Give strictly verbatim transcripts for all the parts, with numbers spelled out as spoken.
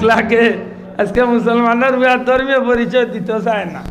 লাগে। আজকে মুসলমানর পুয়ায় ধর্মীয় পরিচয় দিতো চায় না।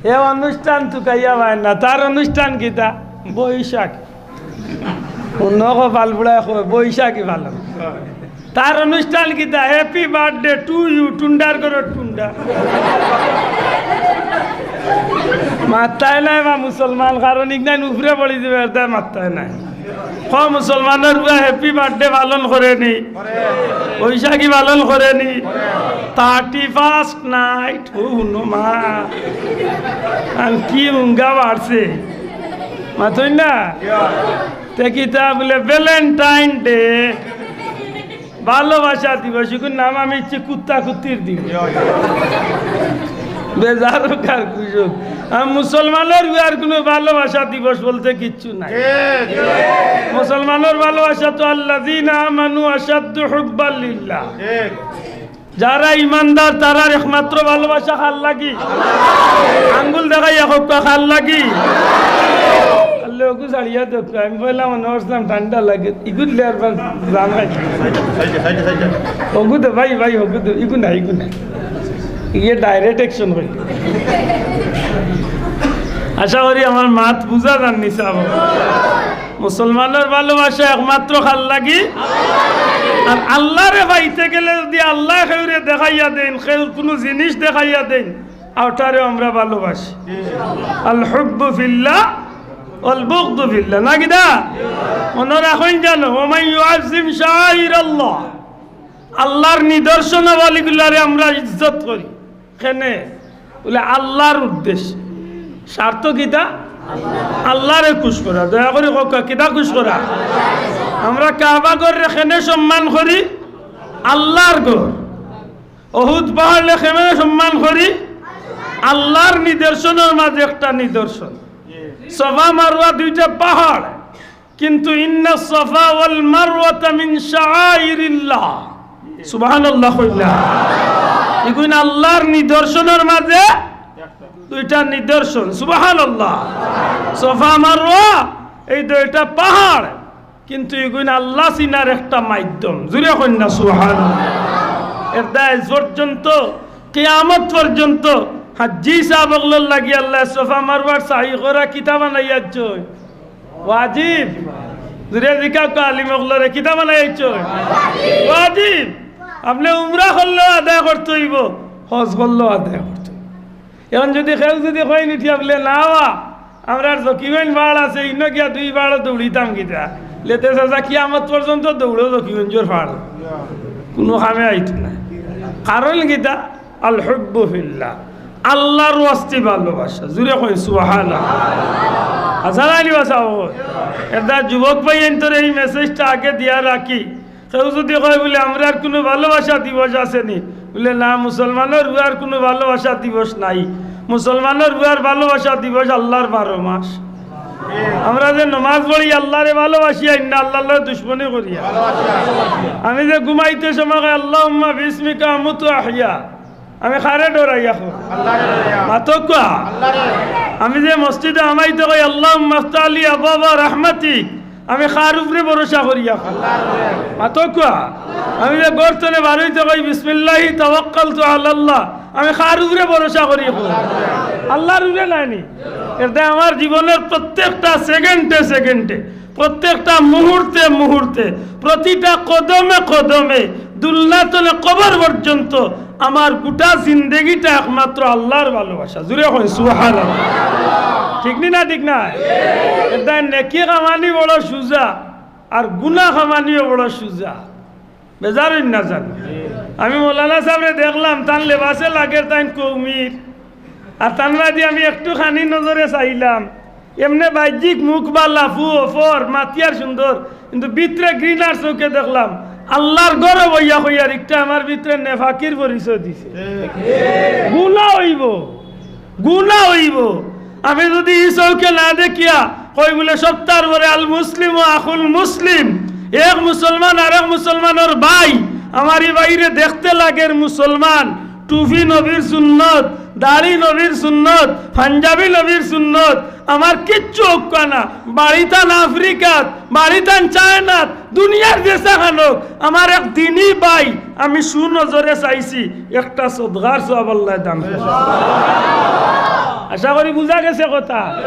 এ অনুষ্ঠান তুকাইয়া পায় না। তার অনুষ্ঠান কিতা? বৈশাখ। অন্য কপাল পুড়ায় কয়, বৈশাখী পালন। তার অনুষ্ঠান কিতা? Happy birthday to you, টুন্ডার ঘরর টুন্ডা। মাত্তায় নাই বা মুসলমান, কারণ ইগনাইন উপরে পড়ি দিবে, এর দায় মাত্তায় নাই। ক মুসলমানর পুয়া happy birthday পালন করে নি? বৈশাখী পালন করে নি? Thirty first night, ও হুনো মা, আর কি উঙ্গা বাড়ছে, মাতইন না? তে কিতা বুলে Valentine Day, ভালোবাসা দিবস, ইগুর নাম আমি ইচ্ছি কুত্তা কুত্তির দিবস। বেজার হোক আর খুশ হোক, আর মুসলমানর পুয়ার কুনু ভালোবাসা দিবস বলতে কিচ্ছু নাই। মুসলমানর ভালোবাসা তো আল্লাযীনা আমানু আশাদ্দু হুব্বাল লিল্লাহ। যারা ইমানদার, তারার একমাত্র ভালোবাসা কার লাগি? আঙ্গুল দেখাইয়া কউক্কা, কার লাগি? আল্লাহ, অগু ছাড়িয়া দেউক্কা। আমি কইলাম, মনে করছিলাম ঠান্ডা লাগে, ইগুর লেয়ার বা জান খাই। অগু দে ভাই, ভাই, অগু দে, ইগু নাই, ইগু নাই। ইয়ে direct action হইল। আশা করি আমার মাত বুঝা যার নি সাব। মুসলমানর ভালোবাসা একমাত্র কার লাগি? আর আল্লারে পাইতে গেলে যদি আল্লায় কেউরে দেখাইয়া দেইন, কেউ কুনু জিনিস দেখাইয়া দেইন, অটারে আমরা ভালোবাসি। আল হুব্বু ফিল্লাহ ওয়াল বুগদু ফিল্লাহ, না কিতা? মনো রাখইন জানো, ওয়া মান ইউআজ্জিম শাআইরাল্লাহ, আল্লার নিদর্শনাবলীগুলারে আমরা ইজ্জত করি। কেনে? বুলে আল্লার উদ্দেশ্যে। স্বার্থ কিতা? আল্লারে খুশ করা। দয়া করি কউক্কা, কিতা খুশ করা? আমরা কাবা ঘররে কেনে সম্মান করি? আল্লার ঘর। উহুদ পাহাড়রে কেনে সম্মান করি? আল্লার নিদর্শনর মাঝে একটা নিদর্শন। সাফা মারওয়া দুইটা পাহাড়, কিন্তু ইন্নাস সাফা ওয়াল মারওয়াতা মিন শাআইরিল্লাহ। সুবহানাল্লাহ কইলা। ইগুইন আল্লার নিদর্শনর মাঝে দুইটা নিদর্শন। সুবহানাল্লাহ। সাফা মারওয়া এই দুইটা পাহাড়, কিন্তু ইগুইন আল্লা চিনার একটা মাধ্যম। জুরে কইন না সুবহানাল্লাহ। এর দায় পর্যন্ত, কিয়ামত পর্যন্ত হাজ্জি সাব অকলর লাগি আল্লায় সাফা মারওয়ার সাই করা কিতা বানাইয়া দিছইন? ওয়াজিব। জুরে জিকাউক্কা আলিম অকলরে, কিতা বানাইয়া দিছইন? ওয়াজিব। আপনে উমরা করলেও আদায় করতে অইবো, হজ করলেও আদায় করতে অইবো। এখন যদি কেউ যদি কইন উঠিয়া বুলে, "না বা, আমরার জকিগঞ্জ পাহাড় আছে, ইনো গিয়া দুই পাহাড়ো দৌড়িতাম কিতা?" লেতে চাচা কিয়ামত পর্যন্ত দৌড়ো জকিগঞ্জর পাহাড়ো। কুনু কামে আইতো নায়। কারণ কিতা? আল হুব্বু ফিল্লাহ। আল্লার ওয়াস্তে ভালোবাসা। জুরে কইন সুবহানাল্লাহ। হাছা নানি বা সাব? এর দায় যুবক ভাইয়াইন্তরে এই message টা আগে দিয়া রাখি। কেউ যদি কয় বুলে, "আমরার কুনু ভালোবাসা দিবস আছে নি?" বুলে, "না, মুসলমানর পুয়ার কুনু ভালোবাসা দিবস নাই। মুসলমানর পুয়ার ভালোবাসা দিবস আল্লার বারো মাস।" আমরা যে নমাজ পড়ি, আল্লারে ভালোবাসিয়া না আল্লার লগে দুশমনি করিয়া? আমি যে ঘুমাইতে সময় কই, "আল্লাহুম্মা বিসমিকা আমুতু ওয়া আহইয়া", আমি কারে ডরাইয়া কই? মাতউক্কা। আমি যে মসজিদে হামাইতে কই, "আল্লাহুম্মা ইফতাহ লি আবওয়াবা রাহমাতিক", আমি কার উপরে ভরসা করিয়া কই? মাতউক্কা। আমি যে ঘর তনে বারইতে কই, "বিসমিল্লাহি তাওয়াক্কালতু আলাল্লাহ", আমি কার উপরে ভরসা করি কই? আল্লার উপরে নায় নি? এর দায় আমার জীবনর প্রত্যেকটা সেকেন্ডে সেকেন্ডে, প্রত্যেকটা মুহূর্তে মুহূর্তে, প্রতিটা কদমে কদমে, দুলনা তনে কবর পর্যন্ত আমার গোটা জিন্দেগিটা একমাত্র আল্লার ভালোবাসা। জুরে কইন সুবহানাল্লাহ। ঠিক নি না? ঠিক না? এর দায় নেকি কামানি বড় সুজা, আর গুনা কামানিও বড় সুজা। বেজার অইন না জানো। আমি মৌলানা সাবরে দেখলাম, তান লেবাসে লাগের তাইন কওমির। আর তান বাদে আমি একটু খানি নজরে চাইলাম, এমনে বাহ্যিক মুখ বালা, ফু, ফর, মাতিয়ার সুন্দর, কিন্তু ভিতরে ঘৃণার চউখে দেখলাম। আল্লার ঘরো বইয়া কইয়ার, "ইকটা আমার ভিতরে নেফাকির পরিচয় দিছে।" গুনা অইবো, গুনা অইবো। আমি যদি ই চউখে না দেখিয়া কই বুলে সপ্তাহর পরে আল মুসলিমু আখুল মুসলিম, এক মুসলমান আরেক মুসলমানর ভাই, আমার ই ভাইরে দেখতে লাগের মুসলমান, টুপি নবীর সুন্নত, দাড়ি নবীর সুন্নত, পাঞ্জাবি নবীর সুন্নত। আমার কিচ্ছু অউক্কা না, বাড়িতান আফ্রিকাত, বাড়িতান চায়নাত, দুনিয়ার যেছাখান অউক, আমার এক দিনী ভাই, আমি সুনজরে চাইছি, একটা সদগার সওয়াব আল্লায় দান করইন। আশা করি বুঝা গেছে কথা।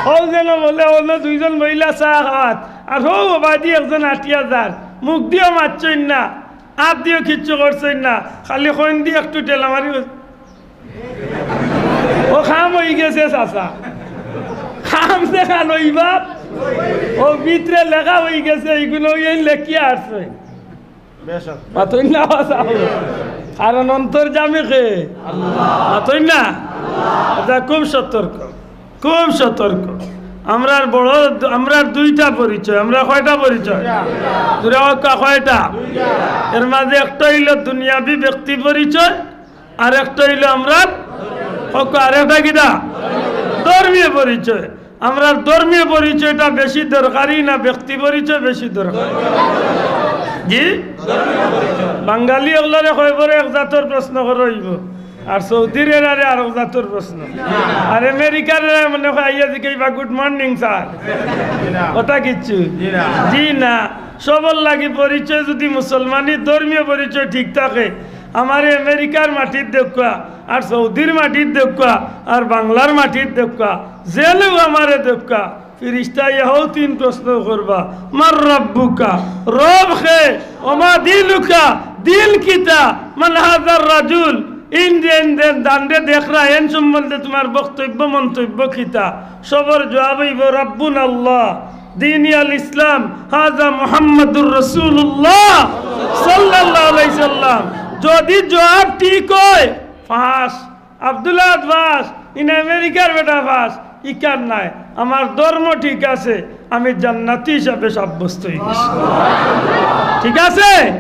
অউ যেন বলে, অনো দুইজন মহিলা চা খাইত, আর হউ অবায়দি একজন আটিয়া যার, মুখদিও মাতছইন না, আতদিও কিচ্ছু করছইন না, খালি কইন দি একটু ঠেলা মারি। অউ কাম অইগেছে চাচা, কাম যেখান অইবার, অউ ভিতরে লেখা অইগেছে, ইগুন অউ লেখিয়া আরছে। মাতইন না চাচা, কারণ অন্তর্যামী কে? মাতইন না। আচ্ছা, খুব সতর্ক, খুব সতর্ক। আমরার বড়, আমরার দুইটা পরিচয়। আমরার কয়টা পরিচয়? জুরে কউক্কা, কয়টা? এর মাঝে একটা অইলো দুনিয়াবি ব্যক্তি পরিচয়, আর একটা অইলো আমরার, কউক্কা, আর একটা কিতা? ধর্মীয় পরিচয়। আমরার ধর্মীয় পরিচয়টা বেশি দরকারি না ব্যক্তি পরিচয় বেশি দরকারি? জি? বাঙালি অকলরে কয়বরে এক জাতর প্রশ্ন করা অইবো, আর সৌদির এরারে আরক জাতর প্রশ্ন, আর আমেরিকার এরা মনে কয় আইয়া জিকাইবা, "Good morning, sir।" কথা কিচ্ছু? জি না। সবর লাগি পরিচয় যুদি মুসলমানি ধর্মীয় পরিচয় ঠিক থাকে, আমারে আমেরিকার মাটিত দেউক্কা, আর সৌদির মাটিত দেউক্কা, আর বাংলার মাটিত দেউক্কা, যেলেউ আমারে দেউক্কা, ফিরিস্তায় হউ তিন প্রশ্ন করবা, "মান রাব্বুকা?" রব কে? "ওমা দীনুকা?" দিন কিতা? "মান হাজার রাজুল?" ইন যে, ইন যে দান্ডে দেখরা, এন সম্বন্ধে তুমার বক্তব্য, মন্তব্য কিতা? সবর জুয়াব অইবো, "রাব্বুনা আল্লাহ, দীনি আল ইসলাম, হাজা মুহাম্মাদুর রাসূলুল্লাহ সাল্লাল্লাহু আলাইহি সাল্লাম।" যুদি জুয়াব ঠিক অয়, পাস। আব্দুল আহাদ পাস, ইন আমেরিকার বেটা পাস, ইখান নায়। আমার ধর্ম ঠিক আছে, আমি জান্নাতি হিসাবে সাব্যস্ত অইগেছি। ঠিক আছে?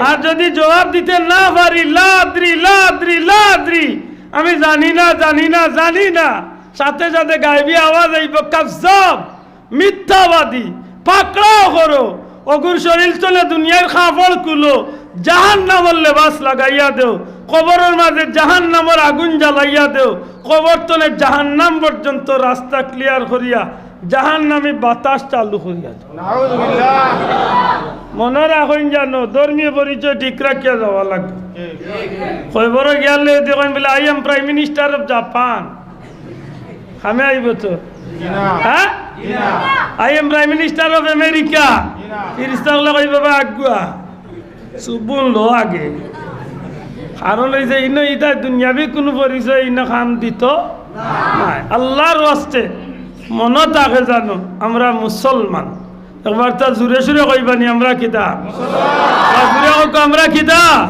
আর যুদি জুয়াব দিতে না পারি, "লা আদরি, লা আদরি, লা আদরি, আমি জানি না, জানি না, জানি না", সাথে সাথে গায়েবী আওয়াজ অইবো, "কাজ্জাব, মিথ্যাবাদী, পাকড়াও করো, অগুর শরীল তনে দুনিয়ার কাপড় খুলো, জাহান্নামর লেবাস লাগাইয়া দেও, কবরর মাঝে জাহান্নামর আগুন জ্বালাইয়া দেও, কবর তনে জাহান্নাম পর্যন্ত রাস্তা clear করিয়া জাহান্নামী বাতাস চালু করিয়া দেও।" নাউজুবিল্লাহ। মনো রাখইন জানো, ধর্মীয় পরিচয় ঠিক রাখিয়া যাওয়া লাগবো। কবরো গিয়ালে দেখইন বলে, "I am Prime Minister of Japan।" কামে আইবো তো? জি না। হ্যাঁ? জি না। "I am Prime Minister of America।" জি না। ফিরিস্তা অকলে কইবা, "বা আগুয়া, চুবুন লো আগে।" কারণ অইছে, ইনো ইতা দুনিয়াবি কুনু পরিচয় ইনো কাম দিতো নায়। আল্লাহর ওয়াস্তে মনো থাকে জানো, আমরা মুসলমান। একবার তা জুরে সুরে কইবানি, আমরা কিতা? বা জুরে কউক্কা, আমরা কিতা?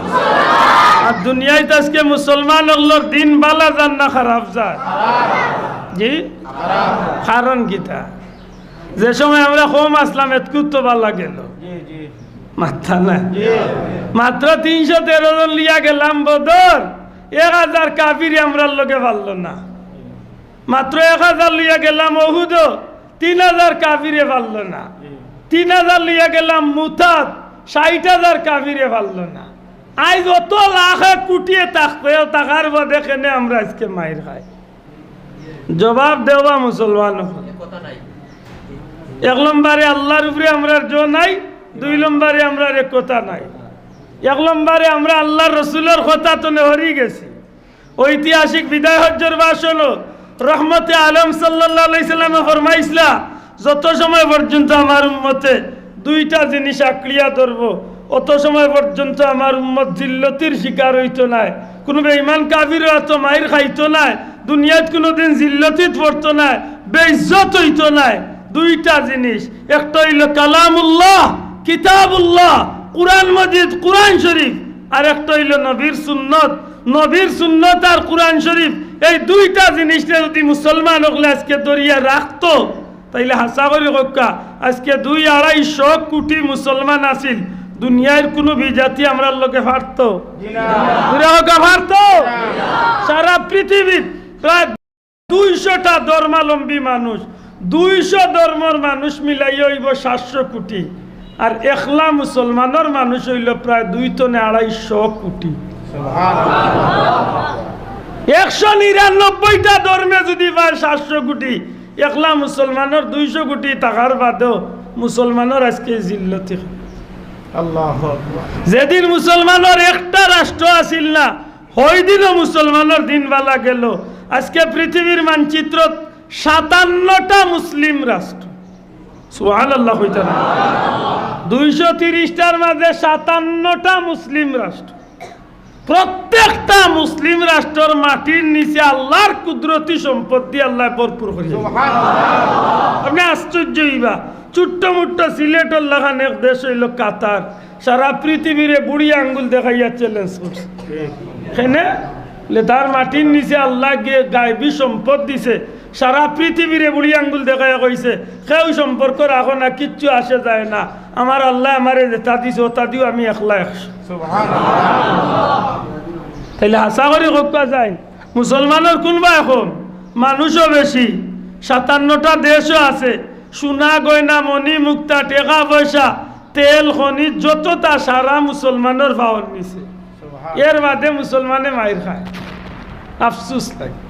আর দুনিয়াত আজকে মুসলমান অকলর দিন বালা যার না খারাপ যার? জি? কারণ কিতা? যে সময় আমরা কম আছলাম, এতকুত তো বালা গেল। মাতরা না। মাত্র তিনশো তেরো জন লইয়া গেলাম বদর, এক হাজার কাফিরে আমরার লগে পারলো না। মাত্র এক হাজার লইয়া গেলাম অহুদো, তিন হাজার কাফিরে পারলো না। তিন হাজার লইয়া গেলাম মুতাত, ষাইট হাজার কাফিরে পারলো না। আইজ অত লাখে কুটিয়ে থাকতে, থাকার বাদে কেনে আমরা আজকে মাইর খাই? জবাব দেওয়া মুসলমান অকল। এক নম্বরে আল্লাহর উপরে আমরার জোর নাই, দুই নম্বরে আমরার একতা নাই। এক নম্বরে আমরা আল্লাহর রসুলর কথা তনে হরি গেছি। ঐতিহাসিক বিদায় হজ্জর ভাষণও রহমতে আলম সাল্লাল্লাহু আলাইহি সাল্লামে ফরমাইছলা, "যত সময় পর্যন্ত আমার উম্মতে দুইটা জিনিস আঁকড়িয়া ধরবো, অত সময় পর্যন্ত আমার উম্মত জিল্লতির শিকার অইতো নায়, কুনু বেঈমান কাফিরর আতো মাইর খাইতো নায়, দুনিয়াত কুনুদিন জিল্লতিত পড়তো নায়, বেইজ্জত অইতো নায়।" দুইটা জিনিস, একটা অইলো কালামুল্লাহ, কিতাবুল্লাহ, কুরআন মজিদ, কুরআন শরীফ, আর একটা অইলো নবীর সুন্নত। নবীর সুন্নত আর কুরআন শরীফ, এই দুইটা জিনিসরে যুদি মুসলমান অকলে আজকে ধরিয়া রাখতো, তাইলে হাছা করি কউক্কা, আজকে দুই আড়াইশো কুটি মুসলমান আছিল, দুনিয়ার কুনু বিজাতি আমরার লগে পারতো? জি না। জুরে কউক্কা, পারতো? জি না। সারা পৃথিবীত প্রায় দুইশোটা ধর্মাবলম্বী মানুষ, দুইশো ধর্মর মানুষ মিলাইয়া অইবো সাতশো কুটি, আর একলা মুসলমানর মানুষ অইলো প্রায় দুই তনে আড়াইশো কুটি। একশো নিরানব্বইটা ধর্মে যুদি পায় সাতশো কোটি, একলা মুসলমানর দুইশো কোটি থাকার বাদেও মুসলমানর আজকে জিল্লতি। আল্লাহু আকবার। যেদিন মুসলমানর একটা রাষ্ট্র আছিল না, হই দিনও মুসলমানর দিন বালা গেল। আজকে পৃথিবীর মানচিত্রত সাতান্নটা মুসলিম রাষ্ট্র। সুবহানাল্লাহ কইতা না? দুইশো তিরিশটার মাঝে সাতান্নটা মুসলিম রাষ্ট্র। প্রত্যেকটা মুসলিম রাষ্ট্রর মাটির নিচে আল্লাহর কুদরতি সম্পদ দি আল্লায় ভরপুর করি। আপনে আশ্চর্য অইবা, ছোট্ট মুট্ট সিলেটর লাখান এক দেশ অইলো কাতার, সারা পৃথিবীরে বুড়ি আঙ্গুল দেখাইয়া challenge করছে। কেনে? বলে, তার মাটির নিচে আল্লায় গিয়ে গায়বী সম্পদ দিছে, সারা পৃথিবীরে বুড়ি আঙ্গুল দেখাইয়া কইছে, "কেউ সম্পর্ক রাখো না, কিচ্ছু আসে যায় না, আমার আল্লায় আমারে যেতা দিছে, ওতা দিও আমি একলা একশো।" তাইলে হাছা করি কউক্কা যায়, মুসলমানর কুনবায় কম? মানুষও বেশি, সাতান্নটা দেশও আছে, সোনা গয়না মণি মুক্তা টেকা পয়সা তেল খনিজ যততা সারা মুসলমানর পাওর নিচে। এর বাদে মুসলমানে মাইর খায়, আফসোস লাগে।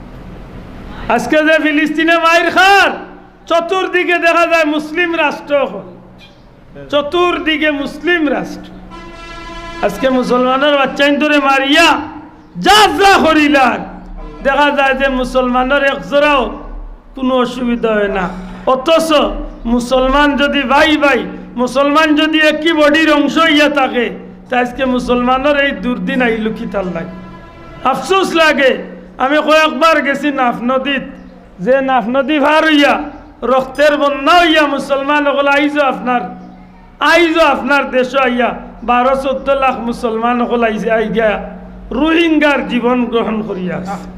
আজকে যে ফিলিস্তিনে মাইর খার, চতুর্দিকে দেখা যায় মুসলিম রাষ্ট্র অকল, চতুর্দিকে মুসলিম রাষ্ট্র। আজকে মুসলমানর বাচ্চাইন্তরে মারিয়া যা যা করিলার, দেখা যায় যে মুসলমানর এক জোড়াও কুনু অসুবিধা অয় না। অথচ মুসলমান যুদি ভাই ভাই, মুসলমান যুদি একই বডির অংশ অইয়া থাকে, তে আজকে মুসলমানর এই দুর্দিন আইলো কিতার লাগি? আফসোস লাগে। আমি কয়েকবার গেছি নাফ নদীত, যে নাফ নদী পার অইয়া রক্তের বন্যা অইয়া মুসলমান অকল আইজও আপনার আইজও আপনার দেশো আইয়া বারো চৌদ্দ লাখ মুসলমান অকল আইছে, আইগা রোহিঙ্গার জীবন গ্রহণ করিয়া আছে।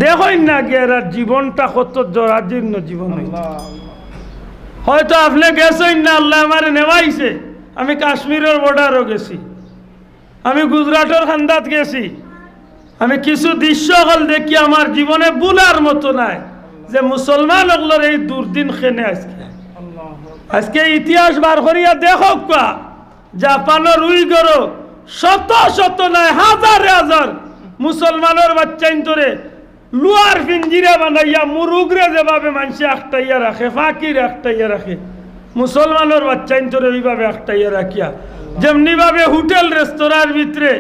দেখইন না গিয়া এরার জীবনটা কত জরাজীর্ণ জীবন অইছে। হয়তো আপনে গেছইন না, আল্লায় আমারে নেওয়াইছে, আমি কাশ্মীরর বর্ডারও গেছি, আমি গুজরাটর কান্দাত গেছি, আমি কিছু দৃশ্য অকল দেখি আমার জীবনে ভুলার মতো নায়, যে মুসলমান অকলর এই দুর্দিন কেনে আজকে। আজকে ইতিহাস বার করিয়া দেখউক্কা, জাপানর উইগরো শত শত নায়, হাজারে হাজার মুসলমানর বাচ্চাইন্তরে লুয়ার পিঞ্জিরা বানাইয়া মুরুগরে যেভাবে মানষে আটকাইয়া রাখে, ফাকিরে আটকাইয়া রাখে, মুসলমানর বাচ্চাইন্তরে ওইভাবে আটকাইয়া রাখিয়া, যেমনি ভাবে হোটেল রেস্তোরাঁর ভিতরে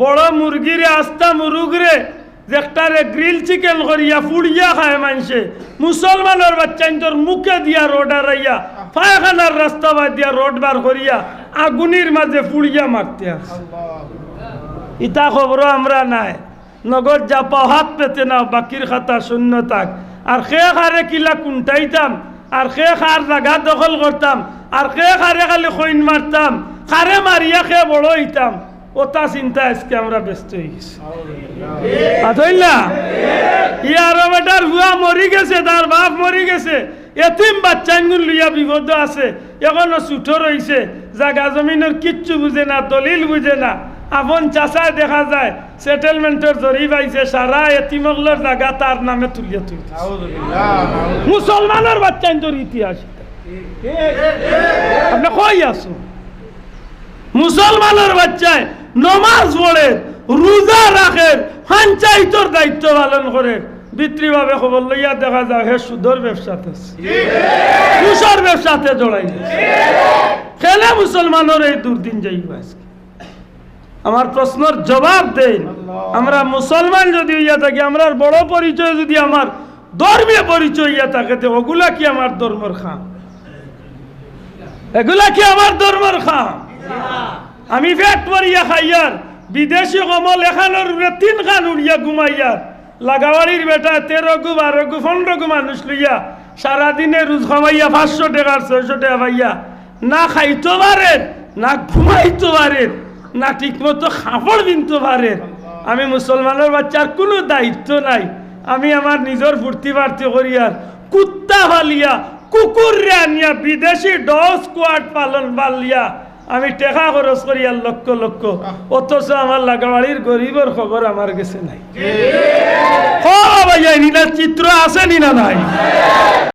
বড় মুরগিরে, আস্তা মুরুগরে, যেটারে গ্রিল চিকেন করিয়া ফুড়িয়া খায় মানষে, মুসলমানর বাচ্চাইন্তর মুখে দিয়া রড আড়াইয়া, পায়খানার রাস্তা বাদ দিয়া রড বার করিয়া আগুনির মাঝে ফুড়িয়া মারতে আছে। ইতা খবরও আমরা নাই। নগদ যা পাও হাত পেতে নাও, বাকির খাতা শূন্য থাক। আর কে কারে কিলা কুন্টাইতাম, আর কে কার জাগা দখল করতাম, আর কে কারে খালি কইন মারতাম, কারে মারিয়া কে বড় অইতাম, ওটা চিন্তা আজকে আমরা ব্যস্ত অই গেছি। আতইল না? ই আরব বেটার পুয়া মরি গেছে, তার বাপ মরি গেছে, এতিম বাচ্চাইনগুন লইয়া বিপদ আছে, এখনো ছোট রইছে, জাগা জমিনর কিচ্ছু বুঝে না, দলিল বুঝে না। আপন চাচায় দেখা যায় সেটেলমেন্টর জরি পাইছে, সারা এতিম অকলর জাগা তার নামে তুলিয়া তুলছে। মুসলমানর বাচ্চাইন্তর ইতিহাস। আপনে কই আছো? মুসলমানর বাচ্চায় নমাজ পড়ের, রোজা রাখের, পঞ্চায়েতর দায়িত্ব পালন করের, ভিতরিভাবে খবর লইয়া দেখা যায় হে সুদর ব্যবসাত আছে, ঘুষর ব্যবসাত জড়াই আছে। কেনে মুসলমানর এই দুর্দিন যাইব আজকে? আমার প্রশ্নর জবাব দেইন। আমরা মুসলমান যুদি অইয়া থাকি, আমরার বড় পরিচয় যুদি আমার ধর্মীয় পরিচয় অইয়া থাকে, তে ওগুলা কি আমার ধর্মর কাম? এগুলা কি আমার ধর্মর কাম? আমি পেট ভরিয়া খাইয়ার, বিদেশি কমল এখানোর উপরে তিনখান উড়িয়া ঘুমাইয়ার, লাগাবাড়ির বেটা তেরো গু, বারো গু, পনেরো গু মানুষ লইয়া সারাদিনে রুজ কামাইয়া পাঁচশো টেকা আর ছয়শো টেকা পাইয়া না খাইতো পারের, না ঘুমাইতো পারের, না ঠিকমতো কাপড় পিনতো পারের। আমি মুসলমানর বাচ্চার কুনু দায়িত্ব নাই। আমি আমার নিজর ফুর্তি ফার্তি করিয়ার, কুত্তা পালিয়া, কুকুররে আনিয়া, বিদেশি ডগ স্কোয়াড পালন পালিয়া আমি টেকা খরচ করিয়ার লক্ষ লক্ষ, অথচ আমার লাগাবাড়ির গরিবর খবর আমার গেছে নাই। হ বাবা, এই নীলা চিত্র আছে নি না নাই?